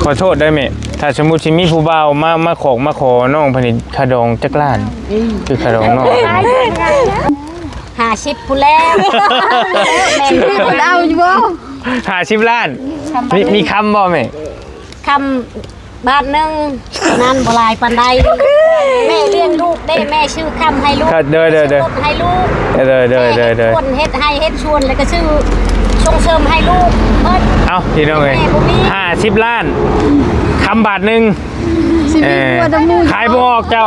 ຂໍໂທດເດີແມ່ ຖ້າສົມມຸດຊິມີຜູ້ບ່າວມາ ມາຂອກມາຂໍນ້ອງເພິ່ນນີ້ ຄ່າດອງຈັກລ້ານ? ອືມ ຄືຄ່າດອງນ້ອງເພິ່ນນີ້ ຫ້າສິບພຸ້ນແລ້ວ ແມ່ນ ເອົາຢູ່ບໍ່? ຫ້າສິບລ້ານ ມີ ມີຄຳບໍ່ແມ່? ຄຳບາດໜຶ່ງ ນັ້ນບໍ່ຫຼາຍປານໃດ ແມ່ລ້ຽງລູກເດ້ ແມ່ຊື້ຄຳໃຫ້ລູກ ໂດຍໆໆ ຊື້ລົດໃຫ້ລູກ ໂດຍໆໆໆ ແມ່ເຮັດສວນເຮັດໄຮ່ເຮັດສວນ ແລ້ວກໍຊື້ສົ່ງເສີມໃຫ້ລູກເບິດ. ເອົ້າ ພີ່ນ້ອງເອີຍ ແມ່ບໍ່ມີ ຫ້າສິບລ້ານ ຄຳບາດໜຶ່ງ ຊິມີ ເອີ ຜົວນຳໝູ່ ຂາຍບໍ່ອອກເຈົ້າ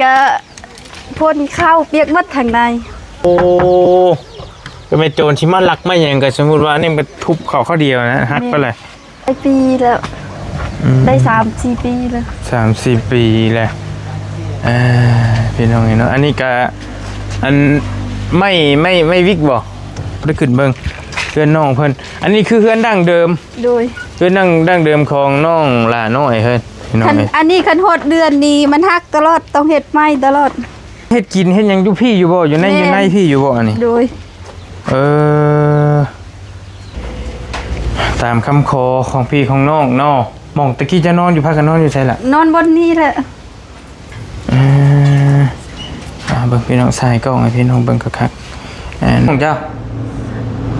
ກະ ຝົນເຂົ້າປຽກໝົດທາງໃນ. ໂອ້ ກໍແມ່ນໂຈນຊິມາລັກມາຫຍັງ ກໍສົມມຸດວ່ານີ້ມັນກໍທຸບເຂົ້າຄາວດຽວນະ ຫັກໄປເລີຍ. ຫຼາຍປີແລ້ວ ອືມ ໄດ້ສາມສີ່ປີແລ້ວ ສາມສີ່ປີແລ້ວ. ເອີ ພີ່ນ້ອງເອີຍເນາະ ອັນນີ້ກະ ອັນ ໄມ້ ໄມ້ ໄມ້ວິກບໍ່? ບໍ່ໄດ້ຂຶ້ນເບິ່ງເຮືອນນ້ອງເພິ່ນ. ອັນນີ້ຄືເຮືອນດັ້ງເດີມ ໂດຍ ເຮືອນດັ້ງ ດັ້ງເດີມຂອງນ້ອງຫຼ້ານ້ອຍເພິ່ນ ພີ່ນ້ອງເອີຍ. ອັນນີ້ຄັນຮອດເດືອນນີ້ມັນຫັກຕະຫຼອດ ຕ້ອງເຮັດໃໝ່ຕະຫຼອດ. ເຮັດກິນເຮັດຫຍັງຢູ່ພີ້ຢູ່ບໍ່? ຢູ່ໃນ ແມ່ນ ຢູ່ໃນພີ້ຢູ່ບໍ່ອັນນີ້? ໂດຍ ເອີ ຕາມຄຳຂໍຂອງພີ່ຂອງນ້ອງເນາະ. ໝ່ອງແຕ່ກີ້ເຈົ້ານອນຢູ່ ພາກັນນອນຢູ່ໃສລະ? ນອນບ່ອນນີ້ແຫຼະ. ເອີ ເອົາເບິ່ງພີ່ນ້ອງ ສາຍກ້ອງໃຫ້ພີ່ນ້ອງເບິ່ງຄັກໆ. ເອີ ນ້ອງເຈົ້າ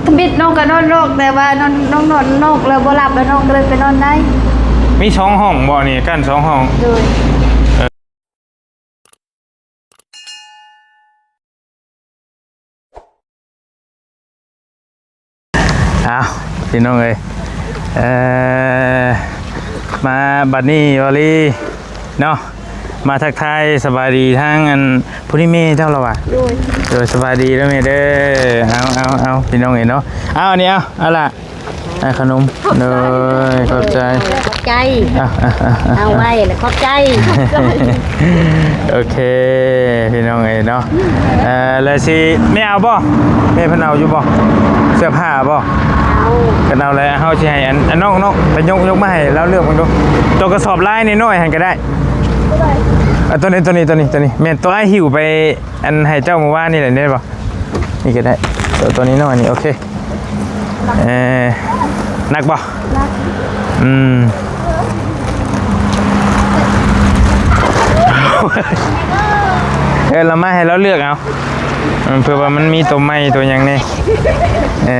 ທຳອິດນ້ອງກໍນອນນອກ ແຕ່ວ່ານອນ ນ້ອງນອນນອກແລ້ວບໍ່ຫຼັບ ແລ້ວນ້ອງກໍເລີຍໄປນອນໃນ. ມີສອງຫ້ອງບໍ່ນີ້? ກັ້ນສອງຫ້ອງ ໂດຍ ເອີ. ອ້າວ ພີ່ນ້ອງເອີຍ ເອີ ມາບັດນີ້ ວາລີເນາະ ມາທັກທາຍສະບາຍດີທາງອັນ ຜູ້ນີ້ແມ່ເຈົ້າລະຫວາ? ໂດຍ ໂດຍ ສະບາຍດີເດີແມ່ເດີ. ເອົາ ເອົາ ເອົາ ພີ່ນ້ອງເອີຍເນາະ ເອົາ ອັນນີ້ ເອົາ ເອົາລະ ອ່າ ຂະໜົມ ໂດຍ ຂອບໃຈ ຂອບໃຈ ອ່ະ ອ່ະ ອ່ະ ອ່ະ ເອົາໄວ້ລະຂອບໃຈ. ໂອເຄ ພີ່ນ້ອງເອີຍເນາະ ເອີ ແລ້ວຊິ ແມ່ເອົາບໍ່? ແມ່ເພິ່ນເອົາຢູ່ບໍ່? ເສື້ອຜ້າບໍ່? ເອົາ ຄັນເອົາແລ້ວ ເຮົາຊິໃຫ້ອັນ ອັນນ້ອງ ນ້ອງໄປຍົກ ຍົກມາໃຫ້ລາວເລືອກເບິ່ງດູ ໂຕກະສອບລາຍນ້ອຍໆຫັ້ນກະໄດ້. ໂຕໃດ? ອ່ະ ໂຕນີ້ ໂຕນີ້ ໂຕນີ້ ໂຕນີ້ ແມ່ນໂຕອ້າຍຫິ້ວໄປ ອັນໃຫ້ເຈົ້າມື້ວານນີ້ແຫຼະ ນີ້ບໍ່? ນີ້ກໍໄດ້ ໂຕ ໂຕນ້ອຍໆນີ້ ໂອເຄ. ເອີ ໜັກບໍ່? ໜັກ ອືມ ເອີ ລະມາໃຫ້ລາວເລືອກເອົາ ເພື່ອວ່າມັນມີໂຕໃໝ່ໂຕຫຍັງແດ່. ເອີ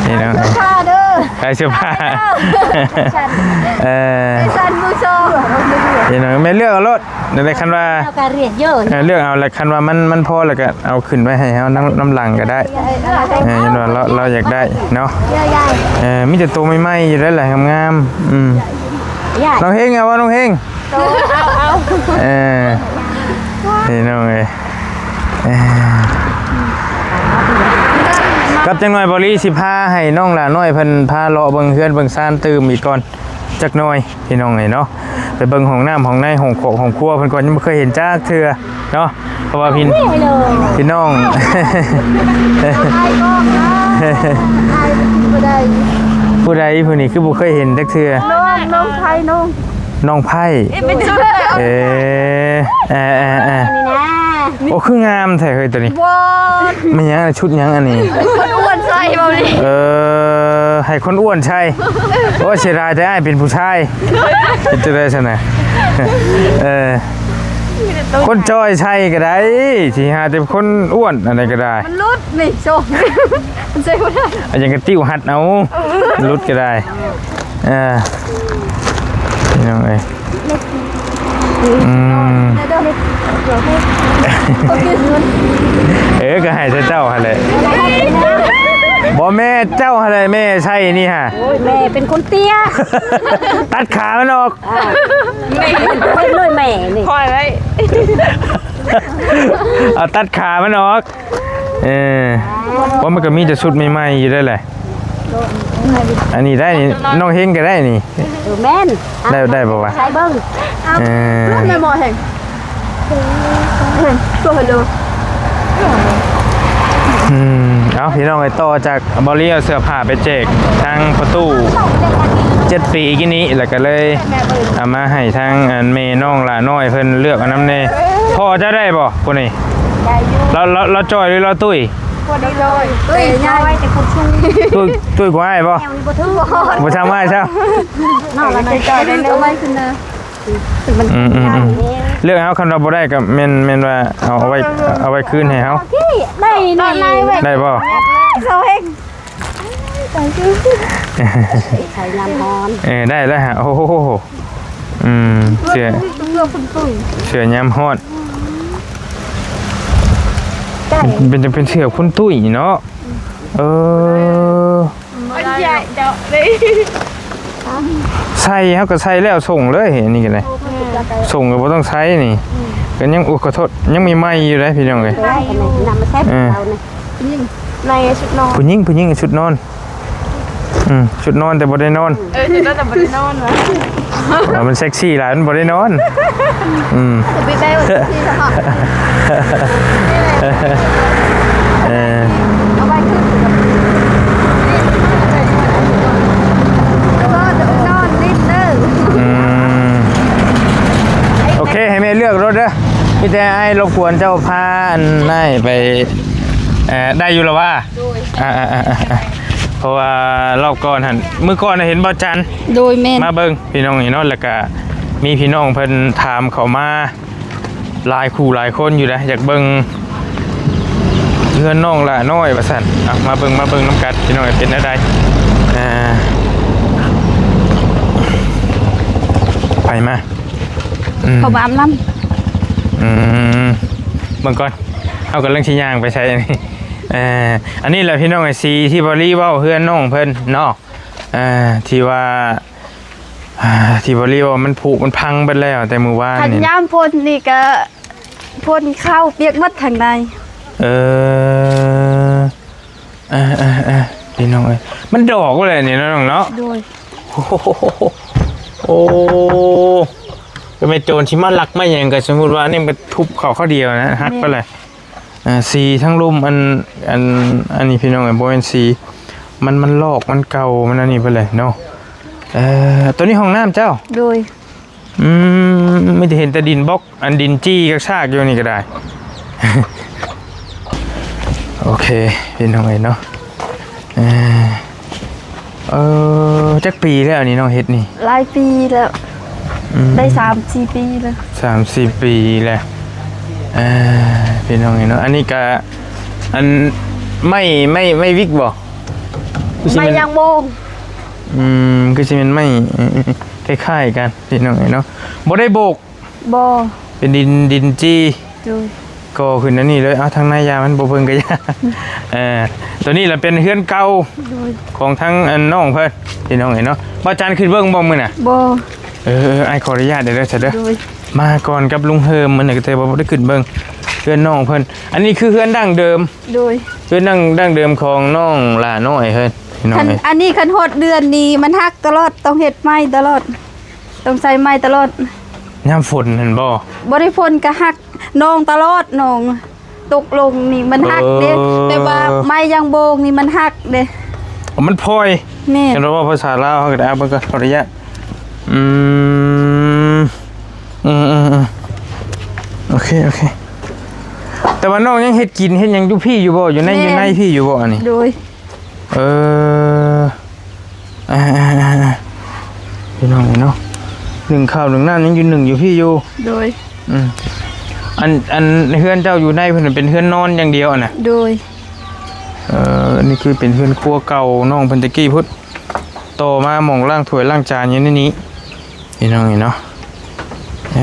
ນີ້ເນາະ ເສື້ອຜ້າເດີ ຂາຍເສື້ອຜ້າ ເອີ ແຟຊັນມືສອງ ນີ້ເນາະ ແມ່ເລືອກເອົາໂລດ. ແນວໃດ ຄັນວ່າ ເຮົາກໍເລືອກເຍອະ ເອີ ເລືອກເອົາ ແລ້ວຄັນວ່າມັນ ມັນພໍ ແລ້ວກໍເອົາຂຶ້ນໄວ້ໃຫ້ເຮົານຳ ນຳຫຼັງກໍໄດ້. ເອີ ເຫັນວ່າລາວ ລາວຢາກໄດ້ເນາະ ເອີ ມີແຕ່ໂຕໃໝ່ໆຢູ່ໄດ໋ ຫຼາຍງາມໆ. ອືມ ນ້ອງເຮງເອົາບໍ່ ນ້ອງເຮງ? ໂຕ ເອົາ ເອົາ ເອີ ພີ່ນ້ອງເອີຍ ເອີ ກັບຈັກໜ່ອຍ ບໍລີຊິພາໃຫ້ນ້ອງຫຼ້ານ້ອຍເພິ່ນພາເລາະເບິ່ງເຮືອນເບິ່ງຊານຕື່ມອີກກ່ອນ ຈັກໜ່ອຍ ພີ່ນ້ອງເອີຍເນາະ ໄປເບິ່ງຫ້ອງນ້ຳຫ້ອງໃນ ຫ້ອງຄອກຫ້ອງຄົວເພິ່ນກ່ອນ ຍັງບໍ່ເຄີຍເຫັນຈັກເທື່ອເນາະ ເພາະວ່າພີ່ ພີ່ນ້ອງ ຜູ້ໃດຜູ້ນີ້ຄືບໍ່ເຄີຍເຫັນຈັກເທື່ອ ນ້ອງ ນ້ອງໄພ ນ້ອງ ນ້ອງໄພ ເອີ ເອີ ເອີ ເອີ ນີ້ນະ ໂອ້ ຄືງາມແທ້ເຮີຍໂຕນີ້ ແມ່ນຫຍັງ ຊຸດຫຍັງອັນນີ້? ອ້ວນໃສ່ບໍ່ນີ້ ເອີ ໃຫ້ຄົນອ້ວນໃສ່. ໂອ້ຍ ເສຍດາຍແຕ່ອ້າຍເປັນຜູ້ຊາຍ ເຮັດຈັ່ງໃດຊັ້ນນະ? ເອີ ຄົນຈ່ອຍໃສ່ກໍໄດ້ ຊິຫາແຕ່ຄົນອ້ວນອັນໃດກໍໄດ້ ມັນຫຼຸດນີ້ ໂຊ ມັນໃສ່ບໍ່ໄດ້ ອັນຫຍັງກະຕິວຮັດເອົາ ຫຼຸດກໍໄດ້. ເອີ ພີ່ນ້ອງເອີຍ ອືມ ເອີ ກໍໃຫ້ແຕ່ເຈົ້າຫັ້ນແຫຼະ ບໍ່ແມ່ນເຈົ້າຫັ້ນແຫຼະ ແມ່ໃສ່ນີ້ຫາ ໂອ້ຍ ແມ່ເປັນຄົນເຕ້ຍ ຕັດຂາມັນອອກ ອ່າ ແມ່ ເພິ່ນເລີຍແມ່ນີ້ ປ່ອຍໄວ້ ເອົາຕັດຂາມັນອອກ. ເອີ ວ່າມັນກໍມີແຕ່ຊຸດໃໝ່ໆຢູ່ໄດ໋ແຫຼະ ອັນນີ້ໄດ້ນີ້ ນ້ອງເຮງກໍໄດ້ນີ້ ເອີ ແມ່ນ ໄດ້ ໄດ້ບໍ່ວະ? ໃສ່ເບິ່ງ ເອີ ແມ່ໝໍແຮງ ຕົວເດີ ອືມ ເອົາ ພີ່ນ້ອງເອີຍ ຕໍ່ຈາກ ບໍລີເອົາເສື້ອຜ້າໄປແຈກທາງພໍ່ຕູ້ເຈັດປີກີ້ນີ້ ແລ້ວກໍເລີຍເອົາມາໃຫ້ທາງອັນແມ່ນ້ອງຫຼ້ານ້ອຍເພິ່ນເລືອກເອົານຳແດ່. ພໍ່ເຈົ້າໄດ້ບໍ່ຜູ້ນີ້? ໄດ້ຢູ່ ລາວ ລາວ ລາວຈ່ອຍຫຼືລາວຕຸ້ຍ? โดย ตุ้ยใหญ่ ตุ้ย ตุ้ยกว่าอ้ายบ่ แนวนี้บ่ถือ บ่ทำอ้ายซะ นอกแล้วนะ เอาไว้ขึ้นนะ อืมๆๆ เลือกเอา คันว่าบ่ได้ก็แม่น แม่นว่าเอา เอาไว้ เอาไว้คืนให้เฮา ได้นี่ ได้บ่ เขาเอง ใส่ยามฮ้อน เออ ได้แล้วฮะ โอ้โห อืม เสื้อ เสื้อยามฮ้อน เป็น เป็น เป็นเสื้อคุณตุ้ยเนาะ เออ ใส่ เฮาก็ใส่แล้วส่งเลย อันนี้ก็ได้ ส่งก็บ่ต้องใส่นี่ ก็ยัง โอ้ ขอโทษ ยังใหม่ๆอยู่เด้พี่น้องเอ้ย นำมาใส่ เออ เราเนี่ย ผู้หญิง ในชุดนอน ผู้หญิง ผู้หญิงชุดนอน อืม ชุดนอนแต่บ่ได้นอน เออ ชุดนอนแต่บ่ได้นอนวะ ว่ามันเซ็กซี่หลาย มันบ่ได้นอน อืม จะไปได้ว่าเซ็กซี่ซะหน่อย เออ เอาไว้ขึ้น แล้วก็จะไปนอนเล่นเด้อ อืม โอเค ให้แม่เลือกรถเด้อ มีแต่อ้ายรบกวนเจ้าพาอันนายไป เอ่อ ได้อยู่แล้วว่า โดย อ่าๆๆๆ เพราะว่ารอบก่อนหั่น มื้อก่อนน่ะเห็นบ่าวจัน โดย แม่น มาเบิ่งพี่น้องนี่เนาะ แล้วก็มีพี่น้องเพิ่นถามเข้ามาหลายคู่หลายคนอยู่นะ อยากเบิ่งเฮือนน้องหล้าน้อยว่าซั่น เอามาเบิ่ง มาเบิ่งนำกันพี่น้อง เป็นแนวใด อ่า ไปมา อืม เข้ามาอาบน้ำ อืม เบิ่งก่อน เฮากำลังสิย่างไปใส่อันนี้ เอ่อ อันนี้แหละพี่น้อง ไอ้สีที่บอลลี่เว้าเฮือนน้องเพิ่นเนาะ เอ่อ ที่ว่า อ่า ที่บอลลี่ว่ามันผุมันพังเบิดแล้วแต่มื้อวาน คัน นี่ ยามฝนนี่ก็ฝนเข้าเปียกหมดทางใน เออ เออๆๆ พี่น้องเอ้ย มันดอกบ่แหละนี่เนาะน้องเนาะ โดย โอ้โห โอ้ เป็นแม่โจรที่มาลักมาหยังก็สมมุติว่านี่มันทุบเข้าข้าวเดียวนะ หักไปเลย แม่น อ่า สีทั้งลุ่มอัน อัน อันนี้พี่น้องเอ้ย บ่แม่นสี มัน มันลอก มันเก่า มันอันนี้ไปเลยเนาะ เอ่อ ตัวนี้ห้องน้ำเจ้า โดย อืม มีแต่เห็นแต่ดินบล็อก อันดินจี้กระชากอยู่นี่ก็ได้ โอเค พี่น้องเอ้ยเนาะ เอ่อ เอ่อ จักปีแล้วนี่น้องเฮ็ดนี่ หลายปีแล้ว อืม ได้สามสี่ปีแล้ว สามสี่ปีแล้ว เอ่อ พี่น้องเอ้ยเนาะ อันนี้ก็ อัน ไม้ ไม้ ไม้วิกบ่ คือสิแม่น ไม้ยางโบง อืม คือสิแม่นไม้ เออๆๆ คล้ายๆกันพี่น้องเอ้ยเนาะ บ่ได้โบก บ่ เป็นดิน ดินจี้ โดย ก่อขึ้นอันนี้เลย เอาทางในยามันบ่เบิ่งก็ยา เออ ตัวนี้ล่ะเป็นเฮือนเก่า โดย ของทางอันน้องเพิ่น พี่น้องเอ้ยเนาะ บ่าวจันขึ้นเบิ่งบ่มื้อน่ะ บ่ เออๆ อ้ายขออนุญาตเด้อซะเด้อ โดย มาก่อนกับลุงเฮิมมื้อนี้ก็แต่ว่าบ่ได้ขึ้นเบิ่งเฮือนน้องเพิ่น อันนี้คือเฮือนดั้งเดิม โดย เฮือนดั้ง ดั้งเดิมของน้องหล้าน้อยเพิ่น พี่น้อง คัน เอ้ย อันนี้คันฮอดเดือนนี้มันหักตลอด ต้องเฮ็ดใหม่ตลอด ต้องใส่ใหม่ตลอด ยามฝนหั่นบ่ บ่ได้ฝนก็หัก หนองตลอด หนองตกลงนี่มันหักเด้ เออ แต่ว่าไม้ยางโบงนี่มันหักเด้ อ๋อ มันพลอย แม่น เห็นว่าภาษาลาวเขาก็ได้ เอาเบิ่งก่อน ขออนุญาต อืม อืมๆๆ โอเค โอเค แต่ว่าน้องยังเฮ็ดกินเฮ็ดหยังอยู่พี้อยู่บ่ อยู่ใน แม่น อยู่ในพี้อยู่บ่อันนี้ โดย เออ อ่าๆๆๆ พี่น้องเนาะ นึ่งข้าวนึ่งน้ำยังอยู่นึ่งอยู่พี้อยู่ โดย อืม อัน อันเฮือนเจ้าอยู่ในเพิ่นเป็นเฮือนนอนอย่างเดียวอะนะ โดย เอ่อ อันนี้คือเป็นเฮือนครัวเก่าน้องเพิ่นแต่กี้พุ้น ต่อมาหม่องล้างถ้วยล้างจานอยู่ในนี้ พี่น้องนี่เนาะ เอ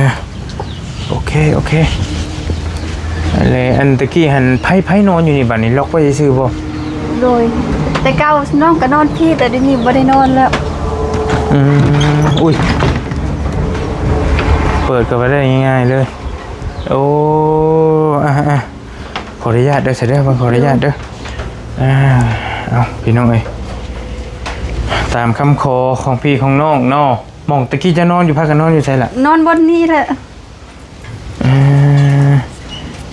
อ โอเค โอเค แล้วอันตะกี้หั่นไผ ไผนอนอยู่นี่ บัดนี้ล็อกไว้ซื่อๆบ่ โดย แต่เก่าน้องก็นอนพี้ แต่เดี๋ยวนี้บ่ได้นอนแล้ว อืม อุ๊ย เปิดก็บ่ได้ง่ายๆเลย โอ้ อ่ะๆ ขออนุญาตเด้อ เด้อ ขออนุญาตเด้อ อ่า เอา พี่น้องเอ้ย ตามคำขอของพี่ของน้องเนาะ หม่องตะกี้จะนอนอยู่ พากันนอนอยู่ไสล่ะ นอนบ่อนนี้แหละ เออ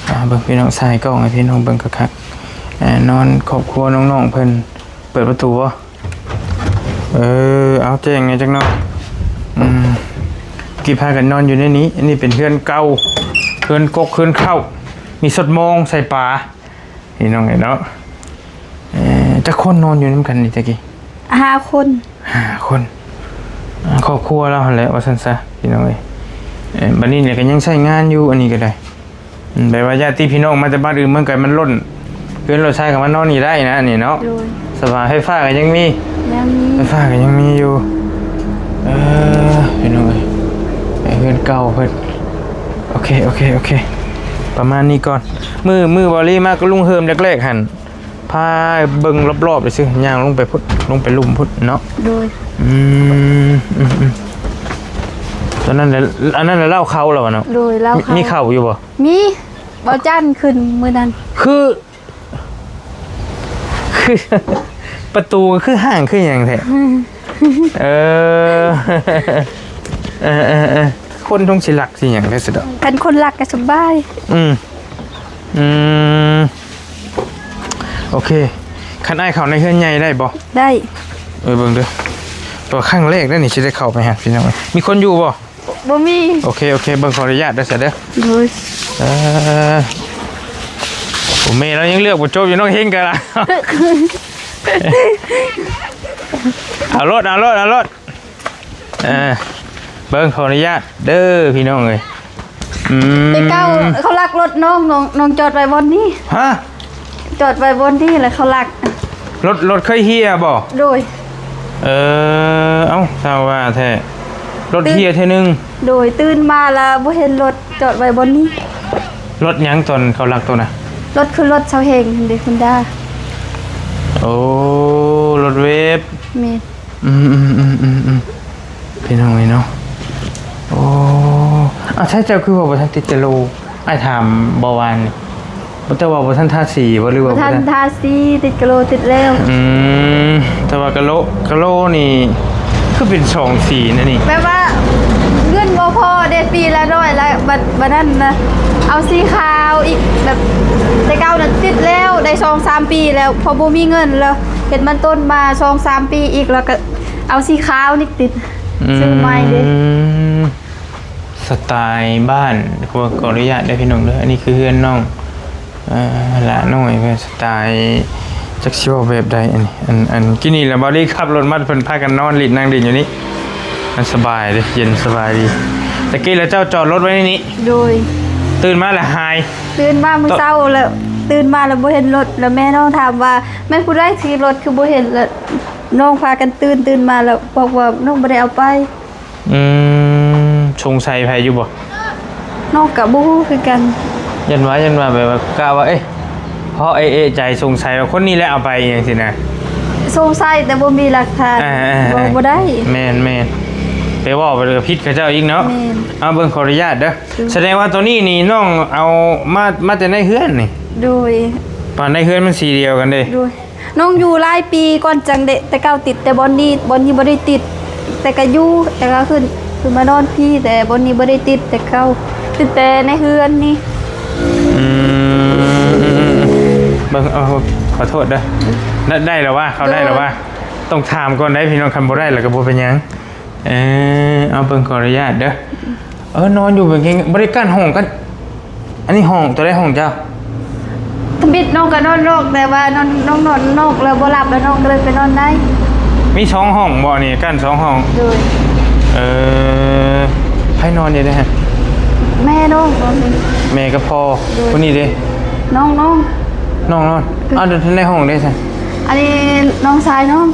อ่า เบิ่งพี่น้อง ส่ายกล้องให้พี่น้องเบิ่งคักๆ เอ่อ นอนครอบครัวน้องๆเพิ่น เปิดประตูบ่ เออ เอาแจ้งแหน่จักหน่อย อืม กี้พากันนอนอยู่ในนี้ อันนี้เป็นเฮือนเก่า เฮือนกก เฮือนเข้า มีสดมองใส่ปลา ພີ່ນ້ອງເອີຍເນາະ. ເອີ ຈັກຄົນນອນຢູ່ນຳກັນນີ້ຕະກີ້? ຫ້າຄົນ. ຫ້າຄົນ. ອ່າ ຄອບຄົວລາວຫັ້ນແຫຼະວ່າຊັ້ນຊະ ພີ່ນ້ອງເອີຍ. ເອີ ບັດນີ້ນີ້ກໍຍັງໃຊ້ງານຢູ່ ອັນນີ້ກໍໄດ້. ອືມ ແບບວ່າຍາດຕິພີ່ນ້ອງມາແຕ່ບ້ານອື່ນເມືອງໄກ ມັນລົ້ນເຮືອນລົ້ນຊານ ກໍມານອນນີ້ໄດ້ນະ ນີ້ເນາະ. ໂດຍ. ສະບາຍ ໄຟຟ້າກໍຍັງມີ. ຍັງມີ ໄຟຟ້າກໍຍັງມີຢູ່. ເອີ ພີ່ນ້ອງເອີຍ ເຮືອນເກົ່າເພິ່ນ. ໂອເຄ ໂອເຄ ໂອເຄ ປະມານນີ້ກ່ອນ. ມື້ ມື້ເບົາລີມາກັບລຸງເຮີມແລກໆຫັ້ນ ພາເບິ່ງລອບໆຊື່ໆ ຍ່າງລົງໄປພຸ້ນ ລົງໄປລຸ່ມພຸ້ນເນາະ. ໂດຍ. ອືມ ອືມ ອືມ ຕອນນັ້ນແຫຼະ ອັນນັ້ນແຫຼະ ເລົ້າເຂົ້າແລ້ວເນາະ. ໂດຍ ເລົ້າເຂົ້າ. ມີເຂົ້າຢູ່ບໍ່? ມີ. ເບົາຈັນຂຶ້ນມື້ນັ້ນ ຄື ຄື ປະຕູກໍຄືຫ້າງຄືຫຍັງແທ້. ເອີ ເອີ ເອີ ເອີ ຄົນທົງຊິລັກຊິຫຍັງແທ້ສະດອກ. ຄັນຄົນລັກກໍສະບາຍ. ອືມ ອືມ ໂອເຄ. ຄັນອ້າຍເຂົ້າໃນເຮືອນໃຫຍ່ໄດ້ບໍ່? ໄດ້. ເອີ ເບິ່ງເດີ ຕົວຄັ້ງແລກເດ້ນີ້ ຊິໄດ້ເຂົ້າໄປຫາພີ່ນ້ອງ. ມີຄົນຢູ່ບໍ່? ບໍ່ມີ. ໂອເຄ ໂອເຄ ເບິ່ງ ຂໍອະນຸຍາດເດີ ສະເດີ. ໂດຍ. ເອີ ໂອ້ ແມ່ລາວຍັງເລືອກບໍ່ຈົບຢູ່ ນ້ອງເຮັງກໍລະ. ເອົາໂລດ ເອົາໂລດ ເອົາໂລດ. ເອີ ເບິ່ງ ຂໍອະນຸຍາດເດີພີ່ນ້ອງເອີຍ. ອືມ ແຕ່ເກົ່າເຂົາລັກລົດນ້ອງ ນ້ອງ ນ້ອງຈອດໄວ້ບ່ອນນີ້. ຮະ? ຈອດໄວ້ບ່ອນນີ້ແລ້ວເຂົາລັກ. ລົດ ລົດເຄີຍເຮ່ຍບໍ່? ໂດຍ. ເອີ ເອົ້າ ຊ່າງວ່າແທ້ ລົດເຮ່ຍເທື່ອໜຶ່ງ. ໂດຍ. ຕື່ນມາລະບໍ່ເຫັນລົດຈອດໄວ້ບ່ອນນີ້. ລົດຫຍັງຕອນເຂົາລັກໂຕນະ? ລົດຄືລົດຊາວແຮງຫັ້ນເດ ຮອນດ້າ. ໂອ້ ລົດເວບ. ແມ່ນ. ອືມໆໆໆ ພີ່ນ້ອງເອີຍເນາະ. ໂອ້ ອາ ໃຊ່ ເຈົ້າຄືວ່າບໍ່ທັນຕິດກະໂຫຼ? ອ້າຍຖາມບໍ່ວານນີ້ ແຕ່ວ່າບໍ່ທັນທາສີບໍ່ ຫຼືວ່າບໍ່ທັນ ບໍ່ທັນທາສີ? ຕິດກະໂຫຼຕິດແລ້ວ. ອືມ ແຕ່ວ່າກະໂຫຼ ກະໂຫຼນີ້ຄືເປັນສອງສີນະນີ້. ແບບວ່າເງິນບໍ່ພໍເດ້ ປີລະຮ້ອຍລະ ບັດ ບັດນັ້ນນະ ເອົາສີຂາວອີກ ແບບແຕ່ເກົ່ານັ້ນຕິດແລ້ວໄດ້ສອງສາມປີແລ້ວ ເພາະບໍ່ມີເງິນ ແລ້ວເຮັດມັນຕົ້ນມາສອງສາມປີອີກ ແລ້ວກໍ ເອົາສີຂາວນີ້ຕິດ. ອືມ ຊື້ໃໝ່ເດ້. ສະໄຕບ້ານ ຂໍ ຂໍອະນຸຍາດເດີພີ່ນ້ອງເດີ. ອັນນີ້ຄືເຮືອນນ້ອງ ເອີ ຫຼ້ານ້ອຍເພິ່ນ ສະໄຕ ຈັກຊິເວົ້າແບບໃດ. ອັນ ອັນ ອັນກີ້ນີ້ລະ ເບົາລີຂັບລົດມາ ເພິ່ນພາກັນນອນຫຼິ້ນ ນັ່ງຫຼິ້ນຢູ່ນີ້. ມັນສະບາຍເດ້ ເຢັນສະບາຍດີ. ຕະກີ້ລະເຈົ້າຈອດລົດໄວ້ໃນນີ້? ໂດຍ. ຕື່ນມາລະຫາຍ? ຕື່ນມາມື້ເຊົ້າລະ ຕື່ນມາລະບໍ່ເຫັນລົດ ລະແມ່ນ້ອງຖາມວ່າ ແມ່ນຜູ້ໃດຂີ່ລົດຄືບໍ່ເຫັນ? ລະນ້ອງພາກັນຕື່ນ ຕື່ນມາລະບອກວ່ານ້ອງບໍ່ໄດ້ເອົາໄປ. ອືມ ສົງໄສໃຜຢູ່ບໍ່? ນ້ອງກະບໍ່ຮູ້ຄືກັນ. ຢ້ານວ່າ ຢ້ານວ່າແບບວ່າ ກະວ່າ ເອີ ເພາະເອະ ເອະໃຈສົງໄສວ່າຄົນນີ້ແຫຼະເອົາໄປ ອີ່ຫຍັງຊີ້ນະ. ສົງໄສແຕ່ບໍ່ມີຫຼັກຖານ. ເອີ ເອີ ບໍ່ ເອີ ບໍ່ໄດ້. ແມ່ນໆ ໄປເວົ້າໄປກໍຜິດເຂົາເຈົ້າອີກເນາະ. ແມ່ນ. ເອົາເບິ່ງ ຂໍອະນຸຍາດເດີ. ໂດຍ. ສະແດງວ່າໂຕນີ້ນີ້ນ້ອງເອົາມາ ມາແຕ່ໃນເຮືອນນີ້? ໂດຍ. ປານໃນເຮືອນມັນສີດຽວກັນເດ້. ໂດຍ. ນ້ອງຢູ່ຫຼາຍປີກ່ອນຈັ່ງໄດ້ ແຕ່ເກົ່າຕິດແຕ່ບ່ອນນີ້ ບ່ອນນີ້ບໍ່ໄດ້ຕິດ ແຕ່ກະຢູ່ ແຕ່ກະຂຶ້ນ ຂຶ້ນມານອນພີ້ ແຕ່ບ່ອນນີ້ບໍ່ໄດ້ຕິດແຕ່ເກົ່າ ຕິດແຕ່ໃນເຮືອນນີ້. ອືມ ເບິ່ງ ເອົາ ຂໍໂທດເດີ ໄດ້ ໄດ້ແລ້ວວະ ເຂົາໄດ້ແລ້ວວະ. ໂດຍ. ຕ້ອງຖາມກ່ອນໄດ໋ພີ່ນ້ອງ ຄັນບໍ່ໄດ້ລະກະບໍ່ເປັນຫຍັງ. ເອີ ເອົາເບິ່ງ ຂໍອະນຸຍາດເດີ. ເອີ ນອນຢູ່ເປັນ ບໍ່ໄດ້ກັ້ນຫ້ອງກັນ. ອັນນີ້ຫ້ອງ ໂຕໃດຫ້ອງເຈົ້າ? ທຳອິດນ້ອງກະນອນນອກ ແຕ່ວ່ານອນ ນ້ອງນອນນອກແລ້ວບໍ່ຫຼັບ ແລ້ວນ້ອງກະເລີຍໄປນອນໃນ. ມີສອງຫ້ອງບໍ່ນີ້? ກັ້ນສອງຫ້ອງ. ໂດຍ. ເອີ ໃຜນອນຢູ່ເດ້? ແມ່ນ້ອງນອນ. ແມ່ກັບພໍ່. ໂດຍ. ຄົນນີ້ເດ້? ນ້ອງ ນ້ອງ ນ້ອງນອນ. ໂດຍ. ອ້າວ ໃນຫ້ອງເດ້ຊັ້ນ? ອັນນີ້ນ້ອງຊາຍນ້ອງ.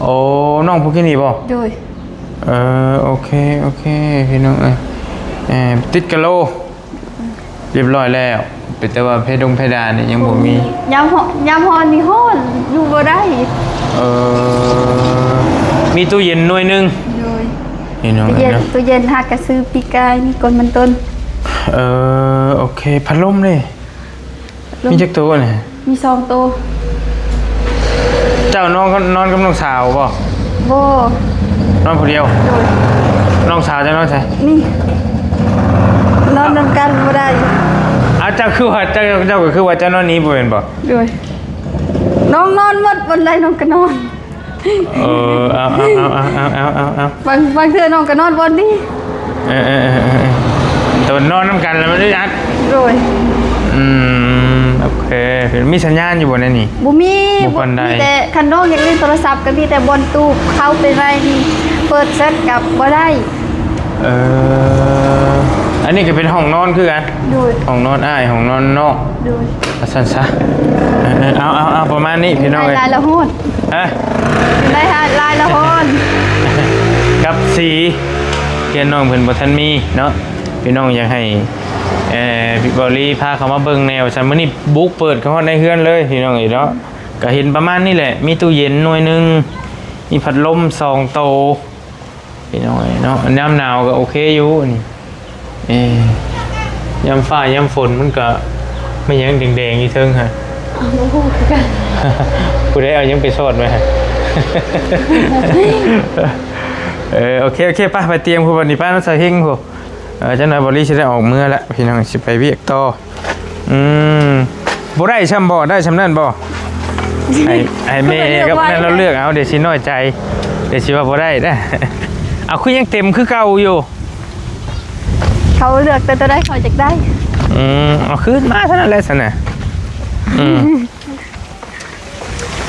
ໂອ້ ນ້ອງຜູ້ກີ້ນີ້ບໍ່? ໂດຍ. ເອີ ໂອເຄ ໂອເຄ ພີ່ນ້ອງເອີຍ ເອີ ຕິດກະໂຫຼລຽບຮ້ອຍແລ້ວ ເປັນແຕ່ວ່າເພດົງເພດານນີ້ຍັງບໍ່ມີ. ຍາມຮ້ອນ ຍາມຮ້ອນນີ້ຮ້ອນ ຢູ່ບໍ່ໄດ້. ເອີ ມີຕູ້ເຢັນໜ່ວຍໜຶ່ງ. ໂດຍ. ພີ່ນ້ອງເອີຍເນາະ ຕູ້ເຢັນ ຕູ້ເຢັນຫາກະຊື້ປີກາຍນີ້ກ່ອນມັນຕົ້ນ. ເອີ ໂອເຄ ພັດລົມເດ້? ມີຈັກໂຕນີ້? ມີສອງໂຕ. ເຈົ້ານອນກັບ ນອນກັບນ້ອງສາວບໍ່? ບໍ່. ນອນຜູ້ດຽວ? ໂດຍ. ນ້ອງສາວເຈົ້ານອນໃສ? ນີ້ ນອນນຳກັນບໍ່ໄດ້. ອາ ເຈົ້າຄືວ່າ ເຈົ້າ ເຈົ້າກໍຄືວ່າເຈົ້ານອນນີ້ບໍ່ແມ່ນບໍ່? ໂດຍ. ນ້ອງນອນໝົດ ບ່ອນໃດນ້ອງກໍນອນ. ເອີ ເອົາ ເອົາ ເອົາ ເອົາ ເອົາ ເອົາ ເອົາ ບາງ ບາງເທື່ອນ້ອງກໍນອນບ່ອນນີ້. ເອີ ເອີ ເອີ ເອີ ເອີ ແຕ່ວ່ານອນນຳກັນແລ້ວມັນອຶດອັດ. ໂດຍ. ອືມ ໂອເຄ ເອີ ມີສັນຍານຢູ່ບໍ່ໃນນີ້? ບໍ່ມີ ບໍ່ປານໃດ ມີແຕ່ຄັນນ້ອງຢາກຫຼິ້ນໂທລະສັບກໍມີແຕ່ບ່ອນຕູ້ ເຂົ້າໄປໃນນີ້ເປີດແຊັດກໍບໍ່ໄດ້. ເອີ ອັນນີ້ກໍເປັນຫ້ອງນອນຄືກັນ? ໂດຍ. ຫ້ອງນອນອ້າຍ ຫ້ອງນອນນ້ອງ? ໂດຍ. ວ່າຊັ້ນຊະ ເອີ ເອີ ເອົາ ເອົາ ເອົາ ປະມານນີ້ພີ່ນ້ອງເອີຍ. ລາຍລະຫອນ ຮະ? ໄດ້ ລາຍລະຫອນ ກັບສີ ເຮືອນນ້ອງເພິ່ນບໍ່ທັນມີເນາະ ພີ່ນ້ອງຢາກໃຫ້ ເອີ ເບົາລີພາເຂົ້າມາເບິ່ງແນວຊັ້ນ ມື້ນີ້ບຸກເປີດເຂົ້າຮອດໃນເຮືອນເລີຍພີ່ນ້ອງເອີຍເນາະ. ກໍເຫັນປະມານນີ້ແຫຼະ ມີຕູ້ເຢັນໜ່ວຍໜຶ່ງ ມີພັດລົມສອງໂຕ ພີ່ນ້ອງເອີຍເນາະ. ຍາມໜາວກໍໂອເຄຢູ່ນີ້ ເອີ ຍາມຟ້າຍາມຝົນມັນກໍແມ່ນຫຍັງແດງໆຢູ່ເທິງຫັ້ນ ບໍ່ຮູ້ຄືກັນ ຜູ້ໃດເອົາຫຍັງໄປສອດໄວ້ຫັ້ນ. ເອີ ໂອເຄ ໂອເຄ ໄປ ໄປຕຽມຜູ້ບັດນີ້ ໄປນຳສາວເຮັງຜູ້. ເອີ ຈັກໜ່ອຍເບົາລີຊິໄດ້ອອກເມືອລະ ພີ່ນ້ອງ ຊິໄປວຽກຕໍ່. ອືມ ບໍ່ໄດ້ຊ່ຳບໍ່? ໄດ້ຊ່ຳນັ້ນບໍ່? ໃຫ້ ໃຫ້ແມ່ກັບນັ້ນລາວເລືອກເອົາ ດຽວຊິນ້ອຍໃຈ ດຽວຊິວ່າບໍ່ໄດ້ເດີ້. ເອົາ ຄືຍັງເຕັມຄືເກົ່າຢູ່? ເຂົາເລືອກແຕ່ຕົວໃດເຂົາຢາກໄດ້. ອືມ ເອົາຄືນມາເທົ່ານັ້ນແຫຼະຊັ້ນນະ. ອືມ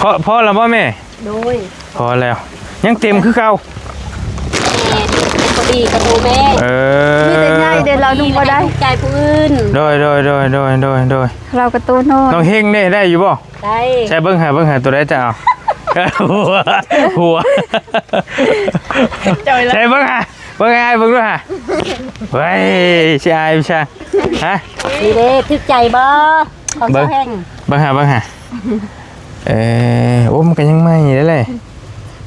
ພໍ ພໍແລ້ວບໍ່ແມ່? ໂດຍ ພໍແລ້ວ ຍັງເຕັມຄືເກົ່າ. ແມ່ນ ພໍດີກັບໂຕແມ່. ເອີ ມີແຕ່ໃຫຍ່ເດ້ ລາວນຸ່ງບໍ່ໄດ້ ໃຈຜູ້ອື່ນ. ໂດຍ ໂດຍ ໂດຍ ໂດຍ ໂດຍ ໂດຍ. ລາວກໍໂຕນ້ອຍ. ນ້ອງເຮັງເດ້ ໄດ້ຢູ່ບໍ່? ໄດ້. ໃສ່ເບິ່ງຫາ ເບິ່ງຫາ ໂຕໃດຈະເອົາ? ຫົວ ຫົວ ໃສ່ເບິ່ງຫາ ເບິ່ງໃຫ້ອ້າຍເບິ່ງດູຫາ. ເວີຍ ຊິອາຍວິຊາ ຮະ? ນີ້ເດ້ ຖືກໃຈບໍ່? ຂອງເຈົ້າແຮງ ເບິ່ງຫາ ເບິ່ງຫາ. ເອີ ໂອ້ ມັນກໍຍັງໃໝ່ເດ້ແຫຼະ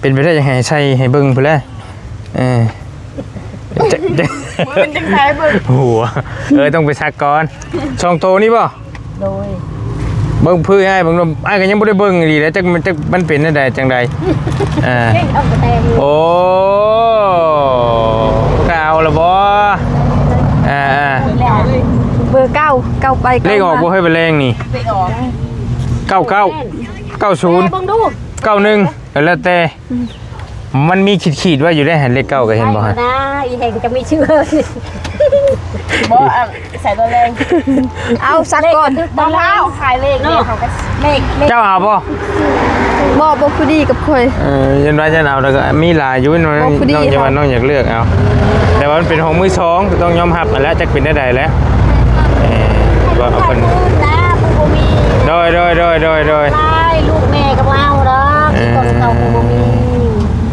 ເປັນໄປໄດ້ຢາກໃຫ້ໃສ່ໃຫ້ເບິ່ງພຸ້ນແຫຼະ. ເອີ ຈະ ຈະ ມັນເປັນຈັ່ງໃດເບິ່ງ ຫົວ ເອີ ຕ້ອງໄປສັກກ່ອນ. ສອງໂຕນີ້ບໍ່? ໂດຍ. ເບິ່ງພື້ນໃຫ້ເບິ່ງ ອ້າຍກໍຍັງບໍ່ໄດ້ເບິ່ງອີ່ຫຼີເດ້ ຈັກ ຈັກມັນເປັນແນວໃດຈັ່ງໃດ. ເອີ ໂອ້ ກະເອົາລະບໍ່? ເອີ ເອີ ເບີເກົ້າ ເກົ້າໄປ ເກົ້າ ເລກອອກບໍ່ເຮີ້ຍ ມື້ແລງນີ້? ເລກອອກ ເກົ້າເກົ້າ ເກົ້າສູນ ເບິ່ງດູ ເກົ້າໜຶ່ງ ເອີ ແລ້ວແຕ່ ອືມ ມັນມີຂີດໆໄວ້ຢູ່ເດ້ ເລກເກົ້າກໍເຫັນບໍ່ຫັ້ນ? ໄດ້ນະ ອີແຮງຈະມີຊື່ ບໍ່ ອັນ ໃສ່ຕົວແລງ ເອົາສັກກ່ອນ ບໍ່ເອົາຂາຍເລກເນາະ ເລກ ເລກ ເຈົ້າເອົາບໍ່? ບໍ່ ບໍ່ພໍດີກັບຂ້ອຍ. ເອີ ຍັນວ່າຈະເອົາ ແລ້ວກໍມີຫຼາຍຢູ່ ນ້ອງ ນ້ອງຢາກວ່າ ນ້ອງຢາກເລືອກເອົາ ແຕ່ວ່າມັນເປັນຂອງມືສອງ ກໍຕ້ອງຍອມຮັບຫັ້ນແຫຼະ ຈັກເປັນແນວໃດແຫຼະ. ເອີ ວ່າເອົາເພິ່ນ ຜູ້ອື່ນນະ ຜູ້ບໍ່ມີ ໂດຍ ໂດຍ ລູກແມ່ກໍບໍ່ເອົາດອກ ເອີ ຂອງເກົ່າຜູ້ບໍ່ມີ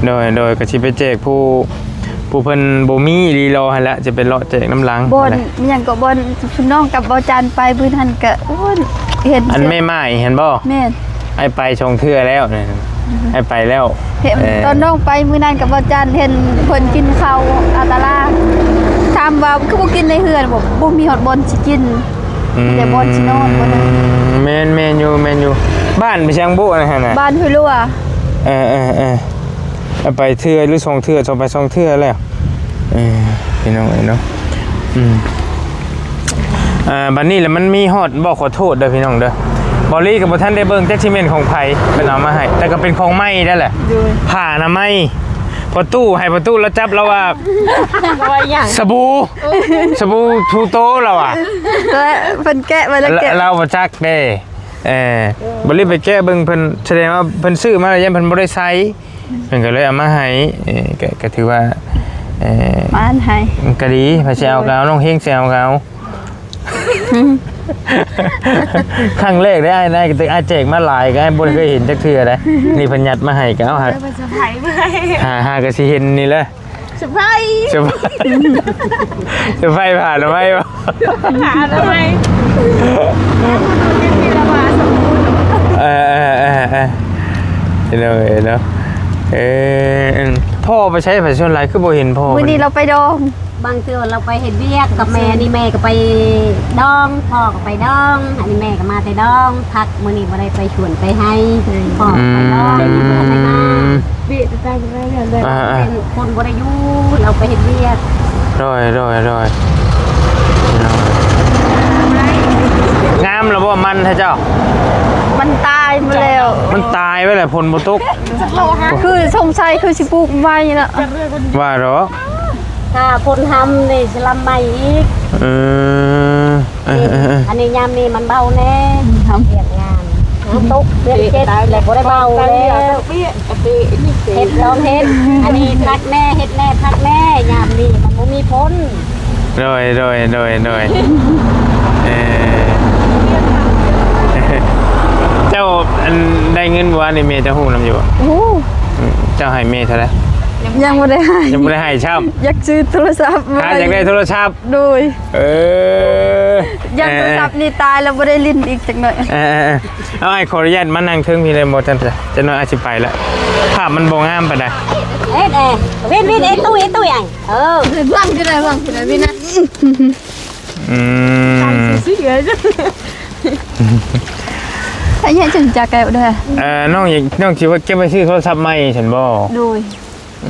ໂດຍ ໂດຍ ກໍຊິໄປແຈກຜູ້ ຜູ້ເພິ່ນບໍ່ມີອີ່ຫຼີລໍຫັ້ນແຫຼະ ຈະໄປເລາະແຈກນຳຫຼັງ. ບ່ອນ ແມ່ນຫຍັງກໍບ່ອນ ຊຸມນ້ອງກັບບໍ່ຈັນໄປມື້ນັ້ນກໍ ໂອ້ຍ ເຫັນ ອັນແມ່ໝ້າຍຫັ້ນບໍ່? ແມ່ນ ອ້າຍໄປສອງເທື່ອແລ້ວນະ ອືຮຶ ອ້າຍໄປແລ້ວ ເຫັນ ເອີ ຕອນນ້ອງໄປມື້ນັ້ນກັບບໍ່ຈັນ ເຫັນເພິ່ນກິນເຂົ້າອາຕາລາ ຖາມວ່າຄືບໍ່ກິນໃນເຮືອນ ບໍ່ ບໍ່ມີຮອດບ່ອນຊິກິນ ອືມ ມີແຕ່ບ່ອນຊິນອນ ບ່ອນນັ້ນ. ແມ່ນ ແມ່ນຢູ່ ແມ່ນຢູ່. ບ້ານໄປທາງບຸຫັ້ນນະ? ບ້ານຫ້ວຍຫຼວ. ເອີ ເອີ ເອີ ໄປເທື່ອຫຼືສອງເທື່ອ ສອງ ໄປສອງເທື່ອແລ້ວ ເອີ ພີ່ນ້ອງເອີຍເນາະ. ອືມ ອ່າ ບັດນີ້ລະມັນມີຮອດບໍ່? ຂໍໂທດເດີພີ່ນ້ອງເດີ ເບົາລີກໍບໍ່ທັນໄດ້ເບິ່ງຈັກຊິແມ່ນຂອງໃຜ ເພິ່ນເອົາມາໃຫ້ ແຕ່ກໍເປັນຂອງໃໝ່ໄດ້ແຫຼະ ໂດຍ ຜ້າອະນາໄມ. ພໍ່ຕູ້ ໃຫ້ພໍ່ຕູ້ລາວຈັບລາວວ່າ ສະບູ ສະບູທູໂຕລາວວ່າ ແລະເພິ່ນແກະໄວ້ແລ້ວ ແກະ ລາວບໍ່ຈັກເດ້. ເອີ ເອີ ບໍ່ໄດ້ໄປແກະເບິ່ງເພິ່ນ ສະແດງວ່າເພິ່ນຊື້ມາແລ້ວ ຢ້ານເພິ່ນບໍ່ໄດ້ໃຊ້ ເພິ່ນກໍເລີຍເອົາມາໃຫ້. ເອີ ກໍ ກໍຖືວ່າ ເອີ ມາໃຫ້ ມັນກໍດີ ໃຜຊິເອົາກໍເອົາ ນ້ອງເຮງຊິເອົາກໍເອົາ. ຄັ້ງແລກເດ້ອ້າຍນະ ກໍແຕ່ອ້າຍແຈກມາຫຼາຍ ກໍອ້າຍບໍ່ເຄີຍເຫັນຈັກເທື່ອເດ້. ນີ້ເພິ່ນຍັດມາໃຫ້ ກໍເອົາຫາ ເອີ ເພິ່ນເຊີໄພມາໃຫ້ ຫາ ຫາກໍຊິເຫັນນີ້ແຫຼະ. ເຊີໄພ ເຊີໄພ ເຊີໄພ ຜ່ານເອົາໄວ້ບໍ່? ຜ່ານເອົາໄວ້ ເອີ ເອີ ເອີ ເອີ ເນາະ ເນາະ ເອີ ພໍ່ໄປໃສ? ໃຜ ສ່ວນຫຼາຍຄືບໍ່ເຫັນພໍ່? ມື້ນີ້ລາວໄປດອງ. ບາງເທື່ອລາວໄປເຮັດວຽກກັບແມ່ ນີ້ແມ່ກໍໄປດອງ ພໍ່ກໍໄປດອງ ອັນນີ້ແມ່ກໍມາແຕ່ດອງ ພັກມື້ນີ້ບໍ່ໄດ້ໄປສວນໄປໄຮ່ ອືມ ພໍ່ໄປເນາະ ອືມ ເປັນຄົນບໍ່ໄດ້ຢູ່ ລາວໄປເຮັດວຽກ. ໂດຍ ໂດຍ ໂດຍ ງາມລະບໍ່ ມັນແທ້ເຈົ້າ? ມັນຕາຍໝົດແລ້ວ ມັນຕາຍໄວ້ແລ້ວ ຝົນບໍ່ຕົກ ຄືສົງໄສຄືຊິປູກໃໝ່ລະ ວ່າດອກ ຖ້າຝົນຮຳນີ້ຊິລຳໃໝ່ອີກ. ເອີ ເອີ ເອີ ອັນນີ້ຍາມນີ້ມັນເບົາແນ່ ວຽກງານ ເຮົາຕົກເດືອນເຈັດແລ້ວ ບໍ່ໄດ້ເບົາແລ້ວ ເຮັດຕ້ອງເຮັດ ອັນນີ້ພັກແນ່ ເຮັດແນ່ ພັກແນ່ ຍາມນີ້ມັນບໍ່ມີຜົນ. ໂດຍ ໂດຍ ໂດຍ ໂດຍ ເອີ ເຈົ້າ ອັນ ໄດ້ເງິນມື້ວານນີ້ ແມ່ເຈົ້າຮູ້ນຳຢູ່ບໍ່? ຮູ້. ອືມ ເຈົ້າໃຫ້ແມ່ເທົ່າໃດ? ຍັງບໍ່ໄດ້ໃຫ້ ຍັງບໍ່ໄດ້ໃຫ້ຊ້ຳ. ຢາກຊື້ໂທລະສັບໃໝ່ ຫາຢາກໄດ້ໂທລະສັບ. ໂດຍ ເອີ ຢ້ານໂທລະສັບນີ້ຕາຍແລ້ວບໍ່ໄດ້ຫຼິ້ນອີກຈັກໜ້ອຍ. ເອີ ເອີ ເອີ ເອົາ ອ້າຍຂໍອະນຸຍາດມານັ່ງເທິງພີ້ໄດ້ບໍ່? ຈັ່ງຊັ້ນ ຈັກໜ້ອຍອ້າຍຊິໄປລະ ພາບມັນບໍ່ງາມປານໃດ. ເຮັດແດ່ ວິນ ວິນ ເອັດຕຸ້ຍ ເອັດຕຸ້ຍ ອ້າຍ ເອີ ເບິ່ງຢູ່ໃດ ເບິ່ງຢູ່ໃດ ວິນນະ. ອືມ ໃຜເຮັດຈັ່ງຈັກແລ້ວເດີ? ເອີ ນ້ອງຢາກ ນ້ອງຊິວ່າເກັບໄວ້ຊື້ໂທລະສັບໃໝ່ຊັ້ນບໍ່? ໂດຍ.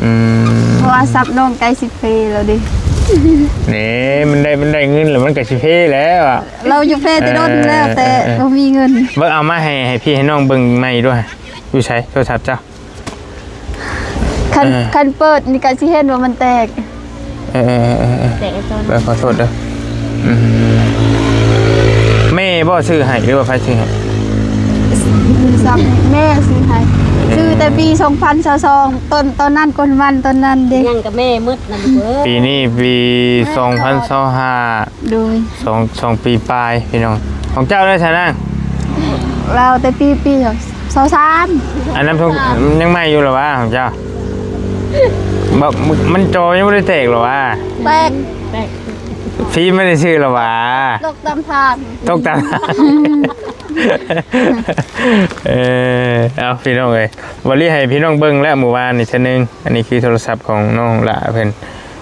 ອືມ ໂທລະສັບນ້ອງໃກ້ຊິເພແລ້ວເດ້. ນີ້ ມັນໄດ້ ມັນໄດ້ເງິນແລ້ວ ມັນກໍຊິເພແລ້ວອະ. ລາວຢາກເພແຕ່ດົນແລ້ວ ເອີ ແຕ່ ເອີ ບໍ່ມີເງິນ. ເບິ່ງ ເອົາມາໃຫ້ ໃຫ້ພີ່ໃຫ້ນ້ອງເບິ່ງໃໝ່ດ້ວຍ. ຢູ່ໃສໂທລະສັບເຈົ້າ? ຄັນ ເອີ ຄັນເປີດນີ້ກໍຊິເຫັນວ່າມັນແຕກ. ເອີ ເອີ ເອີ ເອີ ແຕ່ຕອນ ເອີ ຂໍໂທດເດີ. ອືມ ແມ່ບໍ່ຊື້ໃຫ້ ຫຼືວ່າໃຜຊື້ໃຫ້? ຊື້ຊ້ຳ ແມ່ຊື້ໃຫ້. ເອີ ຊື້ແຕ່ປີສອງພັນຊາວສອງ ຕອນ ຕອນນັ້ນກ່ອນວັນຕອນນັ້ນເດ້ ຍັງກັບແມ່ໝົດນະລູກເອີຍ. ປີນີ້ປີສອງພັນຊາວຫ້າ. ໂດຍ ສອງ ສອງປີປາຍພີ່ນ້ອງ. ຂອງເຈົ້າໄດ້ຊະນາງ? ລາວແຕ່ປີ ປີຊາວສາມ. ອັນນັ້ນຍັງໃໝ່ຢູ່ລະຫວາຂອງເຈົ້າ? ບໍ່ ມັນຈໍຍັງບໍ່ໄດ້ແຕກລະຫວາ? ແຕກ ແຕກ ຟີມມັນໄດ້ຊື້ລະຫວາ? ຕົກຕາມທາງ ຕົກຕາມທາງ. ເອີ ເອົາ ພີ່ນ້ອງເອີຍ ວາລີໃຫ້ພີ່ນ້ອງເບິ່ງແລ້ວມື້ວານນີ້ເທື່ອໜຶ່ງ. ອັນນີ້ຄືໂທລະສັບຂອງນ້ອງຫຼ້າເພິ່ນ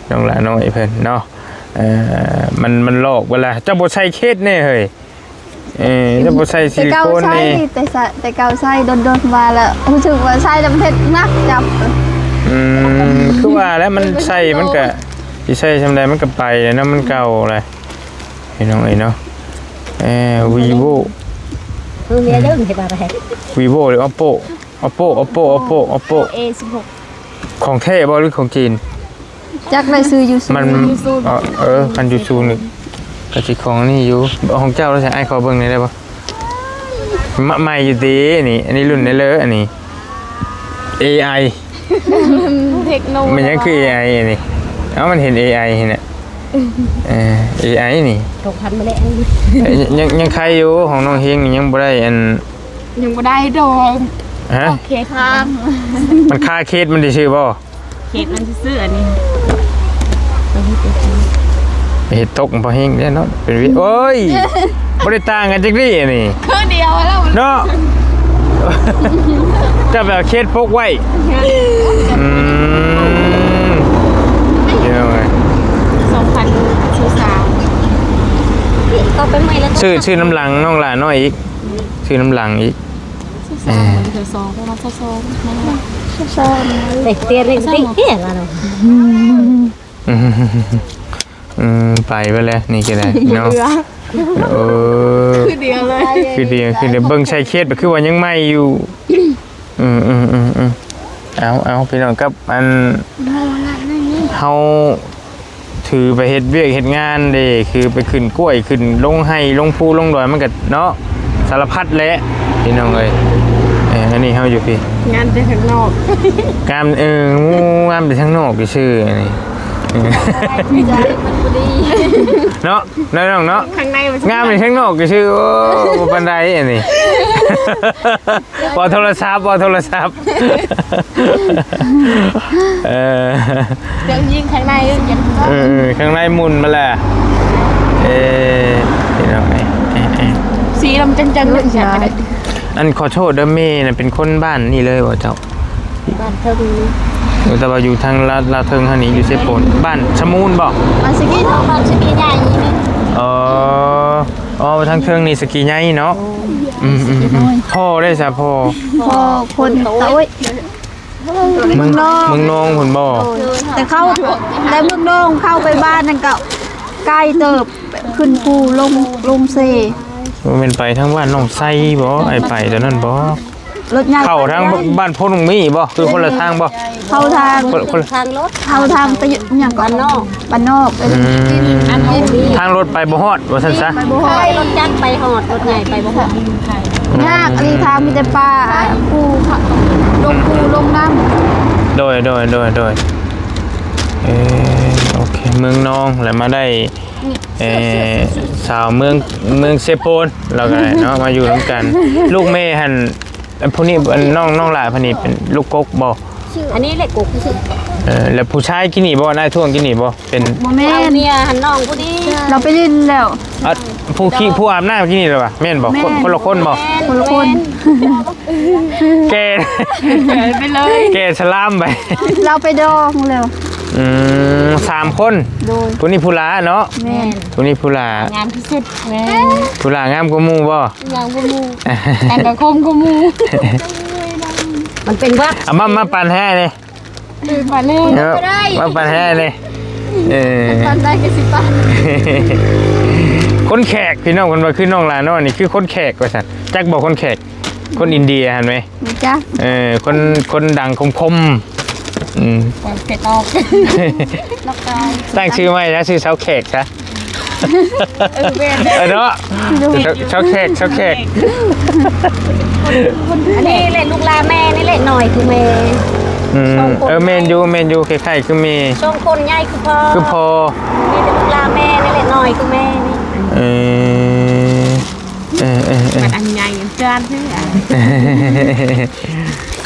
ນ້ອງຫຼ້ານ້ອຍເພິ່ນເນາະ. ເອີ ມັນ ມັນລອກເວລາ ເຈົ້າບໍ່ໃສ່ເຄສແນ່ເຮີ້ຍ. ເອີ ເຈົ້າບໍ່ໃສ່ຊິລິໂຄນແນ່. ແຕ່ເກົ່າໃສ່ ແຕ່ໃສ່ ແຕ່ເກົ່າໃສ່ດົນໆມາແລ້ວ ຮູ້ສຶກວ່າໃສ່ແລ້ວມັນເຮັດໜັກຈັບ. ອືມ ຄືວ່າແລ້ວ ມັນໃສ່ ມັນກະຊິໃສ່ຊ່ຳໃດມັນກະໄປແລ້ວນະ ມັນເກົ່າແລ້ວ ພີ່ນ້ອງເອີຍເນາະ. ເອີ ວີໂວ ເອີ ເມຍເດີ ເຮັດວ່າໄປ ວີໂວ ຫຼື ໂອໂປ ໂອໂປ ໂອໂປ ໂອໂປ ໂອໂປ ເອສິບຫົກ. ຂອງແທ້ບໍ່ ຫຼື ຂອງຈີນ? ຈັກໄດ້ຊື້ຢູ່ ມັນ ເອີ ເອີ ຄັນຢູ່ສູນນີ້ກໍຊິຂອງນີ້ຢູ່. ຂອງເຈົ້າລະໃສ ອ້າຍຂໍເບິ່ງໜ່ອຍໄດ້ບໍ່? ມະ ໃໝ່ຢູ່ຕິນີ້ ອັນນີ້ລຸ້ນໃດເລີ ອັນນີ້ ເອໄອ ເທັກໂນ ມັນຍັງຄືເອໄອອັນນີ້. ເອົ້າ ມັນເຫັນເອໄອຫັ້ນນະ. ເອີ ເອໄອນີ້ ສອງພັນມາແລ້ວ. ເອີ ຍັງ ຍັງໄຄຢູ່ ຂອງນ້ອງເຮງນີ້ຍັງບໍ່ໄດ້ອັນ ຍັງບໍ່ໄດ້ດອກ. ຮະ? ເຂດທາງ ມັນຄາເຂດມັນຊື່ໆບໍ່? ເຂດມັນຊື່ໆ ອັນນີ້ ເຮັດຕົກບໍ່ແຮງເດ້ເນາະ ເປັນວິ ໂອ້ຍ ບໍ່ໄດ້ຕ່າງກັນຈັກດີ້ອັນນີ້ ຄືດຽວແລ້ວເນາະ. ເຈົ້າໄປເອົາເຂດປົກໄວ້. ອືມ ເດີ ສອງພັນຊາວສາມ ຊື້ ຊື້ນຳຫຼັງນ້ອງຫຼ້ານ້ອຍອີກ ຊື້ນຳຫຼັງອີກ. ຊາວສອງ ເອີ ຊາວສອງ ປະມານຊາວສອງ ຊາວສອງ ເດັກຕຽນເດັກຕິເອີຍລະເນາະ. ອືມ ອືມ ໄປເບິດແລ້ວນີ້ກໍໄດ້ເນາະ. ເອີ ຄືດຽວເລີຍ ຄືດຽວ ຄືດຽວ ເບິ່ງໃສ່ເຂດ ຄືວ່າຍັງໃໝ່ຢູ່. ອືມ ອືມ ອືມ ອືມ ເອົາ ເອົາ ພີ່ນ້ອງ ກັບອັນ ເຮົາຖືໄປເຮັດວຽກເຮັດງານເດ້ ຄືໄປຂຶ້ນກ້ວຍ ຂຶ້ນລົງໄຮ່ລົງພູລົງດອຍ ມັນກໍເນາະ ສາລະພັດແຫຼະ ພີ່ນ້ອງເອີຍ. ເອີ ອັນນີ້ເຮົາຢູ່ພີ້ ງາມແຕ່ຂ້າງນອກ ງາມ ເອີ ງາມແຕ່ທາງນອກຊື່ໆ ອັນນີ້ ເອີ ໃຈມັນບໍ່ດີເນາະ ນ້ອງເນາະ ຂ້າງໃນມັນງາມແຕ່ທາງນອກຊື່ໆ ໂອ້ ບໍ່ປານໃດອັນນີ້. ບໍ່ໂທລະສັບ ບໍ່ໂທລະສັບ ເອີ ເຈົ້າຍິງຂ້າງໃນ ເອີ ເອີ ຂ້າງໃນໝຸ່ນມາແລ້ວ. ເອີ ພີ່ນ້ອງເອີຍ ເອີ ເອີ ສີລຳຈັງໆ ອັນ ຂໍໂທດເດີ ແມ່ນະເປັນຄົນບ້ານນີ້ເລີຍບໍ່ເຈົ້າ? ບ້ານເທິງນີ້ ເອີ ແຕ່ວ່າຢູ່ທາງລາວ ລາວເທິງເຮົານີ້ ຢູ່ເຊໂປນ ບ້ານຊະມູນບໍ່? ບ້ານສະກີ ບ້ານສະກີໃຫຍ່ນີ້. ອໍ ອໍ ທາງເທິງນີ້ສະກີໃຫຍ່ເນາະ. ອືມ ອືມ ອືມ ພໍ່ໄດ້ສະ ພໍ່ ພໍ່ຄົນຕະໂອ້ຍ ເມືອງ ເມືອງນອງ ເມືອງນອງພຸ້ນບໍ່? ໂດຍ ແຕ່ເຂົ້າ ແຕ່ເມືອງນອງເຂົ້າໄປບ້ານນັ້ນກໍໄກເຕີບ ຂຶ້ນພູລົງ ລົງເຊ. ບໍ່ແມ່ນໄປທາງບ້ານນ້ອງໄຊບໍ່? ອ້າຍໄປຕອນນັ້ນບໍ່? ລົດໃຫຍ່ ເຂົ້າທາງບ້ານໂພນມີບໍ່? ຄືຄົນລະທາງບໍ່? ເຂົ້າທາງ ຄົນ ຄົນ ທາງລົດ ເຂົ້າທາງໄປຫຍັງເກາະ ບ້ານນອກ ບ້ານນອກ ອືມ ທາງລົດໄປບໍ່ຮອດວ່າຊັ້ນຊະ ໄປບໍ່ຮອດ ລົດຈັກໄປຮອດ ລົດໃຫຍ່ໄປບໍ່ຮອດ ຍາກອີ່ຫຼີ ທາງມີແຕ່ປ່າ ພູ ລົງພູລົງນ້ຳ ໂດຍ ໂດຍ ໂດຍ ໂດຍ ເອີ ໂອເຄ ເມືອງນອງ ແລ້ວມາໄດ້ ເອີ ສາວເມືອງ ເມືອງເຊໂປນ ລາວກໍໄດ້ເນາະ ມາຢູ່ນຳກັນ ລູກແມ່ຫັ້ນ ອັນຜູ້ນີ້ ອັນນ້ອງ ນ້ອງຫຼ້າຜູ້ນີ້ເປັນລູກກົກບໍ່? ອັນນີ້ເລັກກົກຊື່ ເອີ ແລ້ວຜູ້ຊາຍກີ້ນີ້ບໍ່? ນາຍທ້ວງກີ້ນີ້ບໍ່? ເປັນ ບໍ່ແມ່ນ ເອົາເມຍຫັ້ນນ້ອງຜູ້ນີ້ ລາວໄປຫຼິ້ນແລ້ວ ອາ ຜູ້ຂີ້ ຜູ້ອາບນ້ຳກີ້ນີ້ລະຫວາ? ແມ່ນບໍ່? ແມ່ນ ຄົນ ຄົນລະຄົນບໍ່? ແມ່ນ ຄົນລະຄົນ ແກ່ ແກ່ໄປເລີຍ ແກ່ສະລາມໄປ ລາວໄປດອງແລ້ວ ອືມ ສາມຄົນ ໂດຍ ຜູ້ນີ້ຜູ້ຫຼ້າເນາະ ແມ່ນ ຜູ້ນີ້ຜູ້ຫຼ້າ ງາມທີ່ສຸດ ແມ່ນ ຜູ້ຫຼ້າງາມກວ່າໝູ່ບໍ່? ງາມກວ່າໝູ່ ແຕ່ງກະຄົມກວ່າໝູ່ ມັນເປັນວັດ ເອົາມາ ມາປັ່ນແຮ່ນີ້ ເອີ ປັ່ນແຮ່ ເອີ ມາປັ່ນແຮ່ນີ້ ເອີ ປັ່ນໄດ້ກໍຊິປັ່ນ ຄົນແຂກ ພີ່ນ້ອງເພິ່ນວ່າຄືນ້ອງຫຼ້ານ້ອຍນີ້ຄືຄົນແຂກວ່າຊັ້ນ ຈັກບໍ່ຄົນແຂກ? ຄົນອິນເດຍຫັ້ນແມ ຮູ້ຈັກ ເອີ ຄົນ ຄົນດັງຄົມໆ ອືມ ເຜັດອອກ ຕັ້ງຊື່ໃໝ່ຊະ ຊື່ຊາວແຂກຊະ ເອີ ແມ່ນ ເອີ ເນາະ ຊາວແຂກ ຊາວແຂກ ອັນນີ້ແຫຼະລູກຫຼ້າແມ່ນີ້ແຫຼະ ນ້ອຍຄືແມ່ ອືມ ເອີ ແມ່ນຢູ່ ແມ່ນຢູ່ ຄ້າຍໆຄືແມ່ ສອງຄົນໃຫຍ່ຄືພໍ່ ຄືພໍ່ ມີແຕ່ລູກຫຼ້າແມ່ນີ້ແຫຼະ ນ້ອຍຄືແມ່ນີ້ ເອີ ເອີ ເອີ ເອີ ມັນອັນໃຫຍ່ເກີນຊື່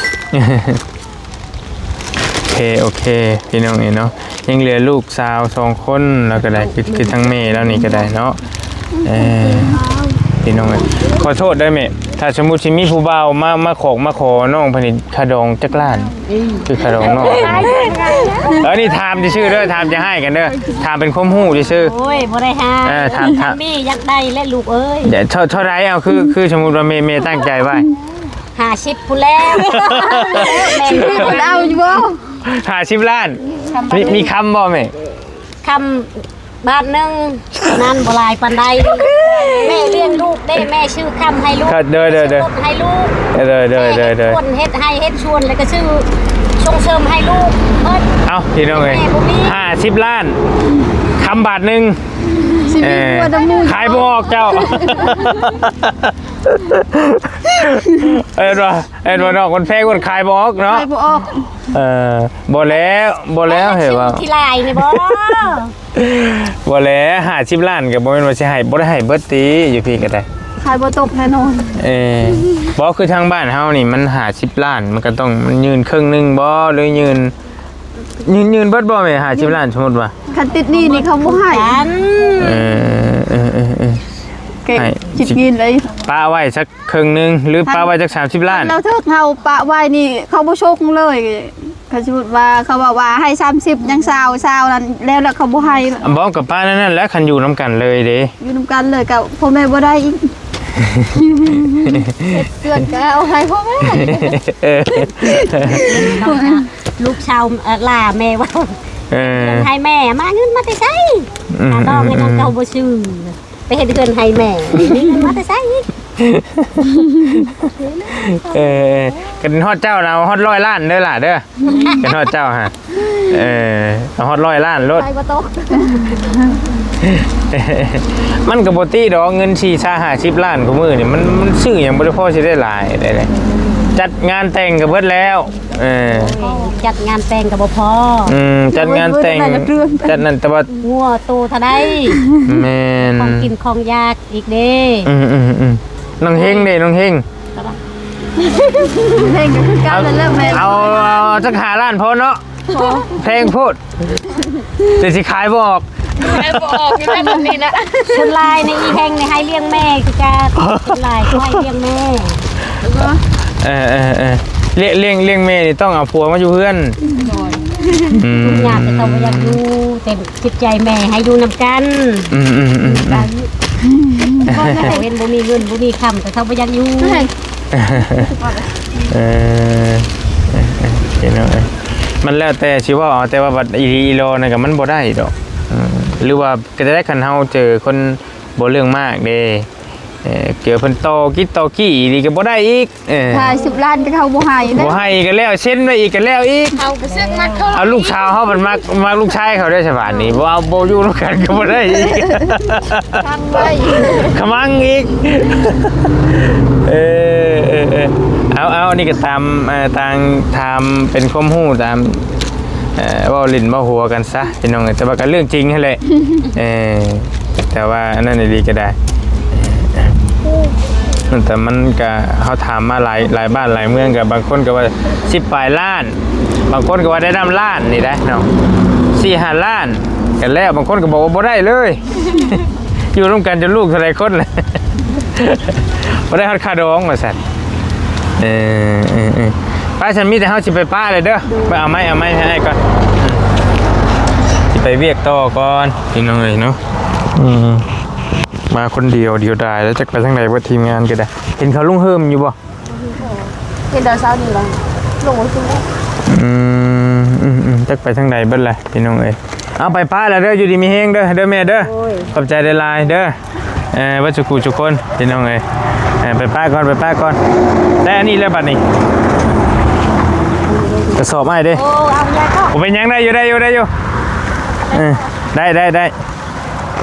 ໂອເຄ ໂອເຄ ພີ່ນ້ອງເອີຍເນາະ ຍັງເຫຼືອລູກສາວສອງຄົນ ແລ້ວກໍໄດ້ ຄື ຄືທາງແມ່ລາວນີ້ກໍໄດ້ເນາະ ເອີ ພີ່ນ້ອງເອີຍ ຂໍໂທດເດີແມ່ ຖ້າສົມມຸດຊິມີຜູ້ບ່າວມາ ມາຂອກມາຂໍນ້ອງເພິ່ນນີ້ ຄ່າດອງຈັກລ້ານ? ອືມ ຄືຄ່າດອງນ້ອງ ເອີ ນີ້ຖາມຊື່ໆເດີ ຖາມ ຢ່າຮ້າຍກັນເດີ ຖາມເປັນຄວາມຮູ້ຊື່ໆ ໂອ້ຍ ບໍ່ໄດ້ຮ້າຍ ເອີ ຖາມ ຖາມ ແມ່ຢາກໄດ້ແຫຼະລູກເອີຍ ເທົ່າ ເທົ່າໃດ? ເອົາ ຄື ຄືສົມມຸດວ່າແມ່ ແມ່ຕັ້ງໃຈໄວ້ ຫ້າສິບພຸ້ນແລ້ວ ແມ່ເອົາຢູ່ບໍ່? ຫ້າສິບລ້ານ ມີ ມີຄຳບໍ່ແມ່? ຄຳບາດໜຶ່ງ ນັ້ນບໍ່ຫຼາຍປານໃດ ແມ່ລ້ຽງລູກເດ້ ແມ່ຊື້ຄຳໃຫ້ລູກ ໂດຍ ໂດຍ ໂດຍ ຊື້ລົດໃຫ້ລູກ ໂດຍ ໂດຍ ໂດຍ ໂດຍ ເຮັດຄົນ ເຮັດໄຮ່ ເຮັດສວນ ແລ້ວກໍຊື້ສົ່ງເສີມໃຫ້ລູກເບິດ ເອົ້າ ພີ່ນ້ອງເອີຍ ແມ່ບໍ່ມີ ຫ້າສິບລ້ານ ຄຳບາດໜຶ່ງ ຊິມີ ເອີ ຜົວນຳໝູ່ ຂາຍບໍ່ອອກເຈົ້າ ເອີ ວ່າ ເອີ ວ່ານອກມັນແພງ ມັນຂາຍບໍ່ອອກເນາະ ຂາຍບໍ່ອອກ ເອີ ບໍ່ແລ້ວ ບໍ່ແລ້ວ ເຫັນວ່າ ທີ່ຫຼາຍນີ້ບໍ່ ບໍ່ແລ້ວ ຫ້າສິບລ້ານກໍບໍ່ແມ່ນວ່າຊິໃຫ້ ບໍ່ໄດ້ໃຫ້ເບິດຕິ ຢູ່ພີ້ກໍໄດ້ ຂາຍບໍ່ຕົກແນ່ນອນ ເອີ ບໍ່ ຄືທາງບ້ານເຮົານີ້ມັນຫ້າສິບລ້ານ ມັນກໍຕ້ອງ ມັນຍື່ນເຄິ່ງໜຶ່ງບໍ່ ຫຼືຍື່ນ ຍື່ນ ຍື່ນເບິດບໍ່ແມ່ ຫ້າສິບລ້ານ ສົມມຸດວ່າ ຄັນຕິດໜີ້ນີ້ເຂົາບໍ່ໃຫ້ ເອີ ເອີ ເອີ ເອີ ໃຫ້ ຊິກິນໄດ້ ປະໄວ້ສັກ ເຄິ່ງໜຶ່ງ ຫຼື ປະໄວ້ຈັກສາມສິບລ້ານ ລາວເຖິກເຮົາປະໄວ້ນີ້ ເຂົາບໍ່ຊົງເລີຍ ຄັນສົມມຸດວ່າເຂົາເວົ້າວ່າໃຫ້ສາມສິບ ຍັງຊາວ ຊາວນັ້ນແລ້ວ ແລ້ວເຂົາບໍ່ໃຫ້ ບໍ່ ກໍປະແນວນັ້ນແຫຼະ ຄັນຢູ່ນຳກັນເລີຍເດ້ ຢູ່ນຳກັນເລີຍກໍພໍ່ແມ່ບໍ່ໄດ້ອີກ ເດືອນກໍເອົາໃຫ້ພໍ່ແມ່ ເອີ ລູກຊາວ ເອີ ຫຼ້າແມ່ເວົ້າ ເອີ ໃຫ້ແມ່ ມາເງິນມາແຕ່ໃສ ອືມ ຄ່າດອງໃຫ້ນ້ອງເຈົ້າບໍ່ຊື້ ໄປເຮັດເຮືອນໃຫ້ແມ່ ມີເງິນມາແຕ່ໃສ? ເອີ ກັນຮອດເຈົ້ານະ ເອົາຮອດຮ້ອຍລ້ານເດີຫຼ້າເດີ ກັນຮອດເຈົ້າຫະ ເອີ ເອົາຮອດຮ້ອຍລ້ານໂລດ ໄປບໍ່ຕົກ ມັນກໍບໍ່ຕິດອກ ເງິນສີ່ສິບ ຫ້າສິບລ້ານ ຄູ່ມື້ນີ້ ມັນ ມັນຊື້ຫຍັງບໍ່ໄດ້ພໍຊິໄດ້ຫຼາຍໃດໆ ຈັດງານແຕ່ງກໍເບິດແລ້ວ ເອີ ຈັດງານແຕ່ງກໍບໍ່ພໍ ອືມ ຈັດງານແຕ່ງ ຈັດນັ້ນ ແຕ່ວ່າ ງົວໂຕເທົ່າໃດ ແມ່ນ ຂອງກິນຂອງຢາກອີກເດ້ ອືມໆໆ ນ້ອງເຮງເດ້ ນ້ອງເຮງ ເຮງກໍຄືກັນແລ້ວແມ່ ເອົາ ເອົາຈັກຫ້າລ້ານພໍເນາະ ແພງໂພດ ແຕ່ຊິຂາຍບໍ່ອອກ ຂາຍບໍ່ອອກຢູ່ແລ້ວຕອນນີ້ນະ ສ່ວນຫຼາຍໃນອີແຮງນີ້ໃຫ້ລ້ຽງແມ່ຄືກັນ ສ່ວນຫຼາຍໃຫ້ລ້ຽງແມ່ ເອີໆໆ ລ້ຽງ ລ້ຽງ ລ້ຽງແມ່ນີ້ຕ້ອງເອົາຜົວມາຢູ່ເຮືອນ ໂດຍ ອືມ ຍາກແຕ່ເຂົາບໍ່ຢາກຢູ່ ແຕ່ຈິດໃຈແມ່ໃຫ້ຢູ່ນຳກັນ ອືມໆໆໆ ເຫັນບໍ່ມີເງິນບໍ່ມີຄຳ ແຕ່ເຂົາບໍ່ຢາກຢູ່ ເອີ ເອີ ເອີ ເອີ ພີ່ນ້ອງເອີຍ ມັນແລ້ວແຕ່ຊິເວົ້າເອົາ ແຕ່ວ່າບັດອີ່ຫຼີອີ່ຫຼໍນັ້ນກໍມັນບໍ່ໄດ້ດອກ ເອີ ຫຼືວ່າ ກໍຈະໄດ້ ຄັນເຮົາເຈີຄົນບໍ່ເລື່ອງມາກເດ້ ເອີ ເກີດເພິ່ນຕໍ່ກິດຕໍ່ກີ້ອີ່ຫຼີກໍບໍ່ໄດ້ອີກ. ເອີ ຂາຍສິບລ້ານກໍເຂົາບໍ່ໃຫ້ນະ ບໍ່ໃຫ້ກໍແລ້ວ ເຊັນໄວ້ອີກກໍແລ້ວອີກ. ເຮົາກໍເຊັນມັກເຂົາ ເອົາລູກສາວເຮົາເພິ່ນມັກ ມັກລູກຊາຍເຂົາເດ້ ສະບາດນີ້ ບໍ່ເອົາ ບໍ່ຢູ່ນຳກັນກໍບໍ່ໄດ້ອີກ ຂັງໄວ້ ຂະມັງອີກ. ເອີ ເອີ ເອີ ເອົາ ເອົາ ອັນນີ້ກໍຕາມ ເອີ ຕາມ ຖາມເປັນຄວາມຮູ້ ຕາມ ເອີ ເວົ້າຫຼິ້ນເວົ້າຫົວກັນຊະ ພີ່ນ້ອງເອີຍ ແຕ່ວ່າກໍເລື່ອງຈິງຫັ້ນແຫຼະ. ເອີ ແຕ່ວ່າອັນນັ້ນອີ່ຫຼີກໍໄດ້ ແຕ່ມັນກະ ເຮົາຖາມມາຫຼາຍ ຫຼາຍບ້ານຫຼາຍເມືອງ ກະບາງຄົນກໍວ່າສິບປາຍລ້ານ ບາງຄົນກໍວ່າໄດ້ນຳລ້ານນີ້ໄດ໋ເນາະ ສີ່ຫ້າລ້ານ ກັນແລ້ວ ບາງຄົນກໍບອກວ່າບໍ່ໄດ້ເລີຍ ຢູ່ນຳກັນຈົນລູກເທົ່າໃດຄົນ ບໍ່ໄດ້ຮອດຄ່າດອງວ່າຊັ້ນ. ເອີ ເອີ ເອີ ໄປຊັ້ນ ມີແຕ່ເຮົາຊິໄປປະແລ້ວເດີ ໄປເອົາໄມ້ ເອົາໄມ້ໃຫ້ອ້າຍກ່ອນ ອືມ ຊິໄປວຽກຕໍ່ກ່ອນ ພີ່ນ້ອງເອີຍເນາະ. ອືມ ມາຄົນດຽວ ດຽວດາຍແລ້ວ ຈັກໄປທາງໃດເບິດ ທີມງານກໍໄດ້. ເຫັນເຂົາລົງເຮີມຢູ່ບໍ່? ເຫັນແຕ່ເຊົ້ານີ້ລະ ລົງໄປພຸ້ນແລ້ວ. ອືມ ອືມ ອືມ ຈັກໄປທາງໃດເບິດແຫຼະ ພີ່ນ້ອງເອີຍ. ເອົາ ໄປປະແລ້ວເດີ ຢູ່ດີມີແຮງເດີ ເດີແມ່ເດີ. ໂອ້ຍ ຂອບໃຈຫຼາຍໆເດີ ເອີ ເບິດສູ່ຄູ່ສູ່ຄົນ ພີ່ນ້ອງເອີຍ. ເອີ ໄປປະກ່ອນ ໄປປະກ່ອນ ໄດ້ອັນນີ້ແລ້ວບັດນີ້ ກະສອບອ້າຍເດ້. ໂອ້ ເອົາໃຫຍ່ເນາະ ບໍ່ເປັນຫຍັງ ໄດ້ຢູ່ ໄດ້ຢູ່ ໄດ້ຢູ່ ເອີ ໄດ້ ໄດ້ ໄດ້.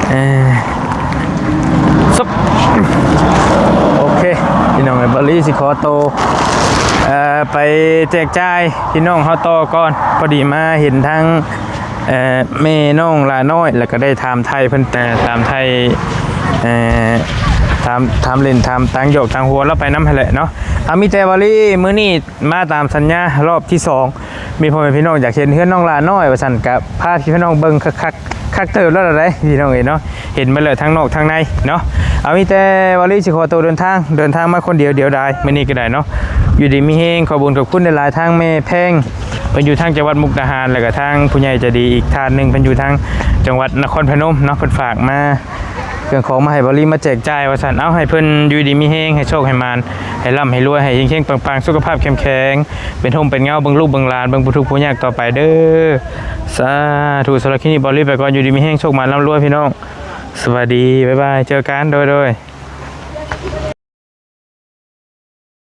ເອີ ຊຶບ ໂອເຄ ພີ່ນ້ອງເອີຍ ບາລີຊິຂໍໂຕ ເອີ ໄປແຈກຈ່າຍພີ່ນ້ອງເຮົາຕໍ່ກ່ອນ. ພໍດີມາເຫັນທາງ ເອີ ແມ່ນ້ອງຫຼ້ານ້ອຍ ແລ້ວກໍໄດ້ຖາມໄຖ່ເພິ່ນ ເອີ ຖາມໄຖ່ ເອີ ຖາມ ຖາມຫຼິ້ນ ຖາມຕາງຫຍອກຕາງຫົວລາວໄປນຳຫັ້ນແຫຼະເນາະ. ເອົາ ມີແຕ່ບາລີມື້ນີ້ ມາຕາມສັນຍາລອບທີສອງ ມີພໍ່ແມ່ພີ່ນ້ອງຢາກເຫັນເຮືອນນ້ອງຫຼ້ານ້ອຍວ່າຊັ້ນ ກະພາພີ່ນ້ອງເບິ່ງຄັກໆ ຄັກເຕີບແລ້ວໃດ໋ ພີ່ນ້ອງເອີຍເນາະ. ເຫັນໝົດແລ້ວທັງນອກທັງໃນເນາະ. ເອົາ ມີແຕ່ວ່າລີຊິຂໍໂຕເດີນທາງ ເດີນທາງມາຄົນດຽວ ດຽວດາຍມື້ນີ້ກໍໄດ້ເນາະ. ຢູ່ດີມີແຮງ ຂອບບຸນຂອບຄຸນຫຼາຍໆ ທາງແມ່ແພງ ເພິ່ນຢູ່ທາງຈັງຫວັດມຸກດາຫານ ແລ້ວກໍທາງຜູ້ໃຫຍ່ໃຈດີອີກທ່ານໜຶ່ງ ເພິ່ນຢູ່ທາງຈັງຫວັດນະຄອນພະນົມເນາະ ເພິ່ນຝາກມາ ເຄື່ອງຂອງມາໃຫ້ບາລີມາແຈກຈ່າຍວ່າຊັ້ນ. ເອົາ ໃຫ້ເພິ່ນຢູ່ດີມີແຮງ ໃຫ້ໂຊກໃຫ້ໝານ ໃຫ້ລ່ຳໃຫ້ລວຍ ໃຫ້ເຮັງໆປັງໆ ສຸຂະພາບເຂັ້ມແຂງ ເປັນຮົ່ມເປັນເງົາ ເບິ່ງລູກເບິ່ງຫຼານ ເບິ່ງຜູ້ທຸກຜູ້ຍາກຕໍ່ໄປເດີ. ສາທຸ. ສຳລັບຄລິບນີ້ ບາລີໄປກ່ອນ ຢູ່ດີມີແຮງ ໂຊກໝານ ລ່ຳລວຍ ພີ່ນ້ອງ. ສະບາຍດີ ບາຍບາຍ ເຈີກັນ ໂດຍໆ.